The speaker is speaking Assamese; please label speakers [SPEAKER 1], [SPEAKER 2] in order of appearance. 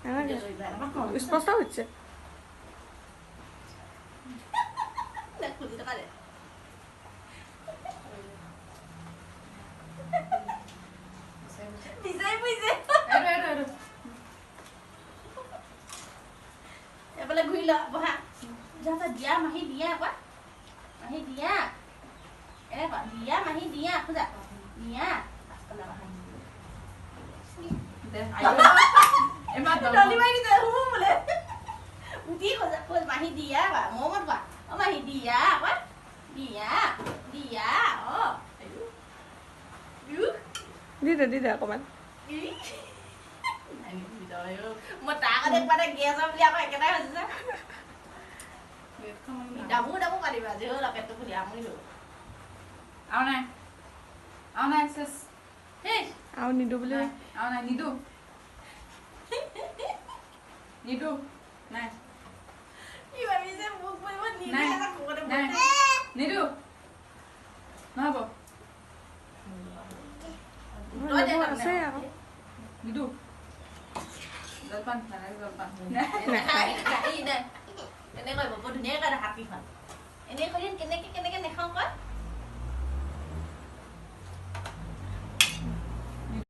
[SPEAKER 1] নালাগে, স্পষ্ট হৈছে।
[SPEAKER 2] খুজি থকা দে। বিচাৰি ফুৰিছে। এফালে ঘূৰি ল, বহা, যা যা। দিয়া মাহী, দিয়া কোৱা, মাহী দিয়া, এনেকুৱা দিয়া, মাহী দিয়া, খোজা দিয়া। দলি মাৰি দিছে বোলে। উঠি খোজা, খোজ, মাহী দিয়া কোৱা, মৰমত কোৱা। অ মাহী দিয়া কোৱা, দিয়া দিয়া। অ
[SPEAKER 1] দি দে, দি দে অকণমান।
[SPEAKER 2] মই তাৰ আগতে কোৱা গেছ বুলি আকৌ একেটাই হৈছে। দামো দামো কাটিবা আজি হ'ল, পেটটো ফুলি আমনি ধৰিব।
[SPEAKER 3] আৰু নাই, আৰু নাই, চেচ।
[SPEAKER 2] শেষ।
[SPEAKER 1] আৰু নিদো বুলি,
[SPEAKER 3] আৰু নাই, নিদো, নিদো, নাই।
[SPEAKER 2] কি ভাবিছে মোক কৰিব?
[SPEAKER 3] নাই, নিদো, নহ'ব।
[SPEAKER 1] আছে আকৌ।
[SPEAKER 3] নিদো জলপান, নালাগে জলপান।
[SPEAKER 2] এনেকৈ বৰ ধুনীয়াকৈ হাতীখন এনেকৈ কেনেকে কেনেকে নেখাওঁ কয়।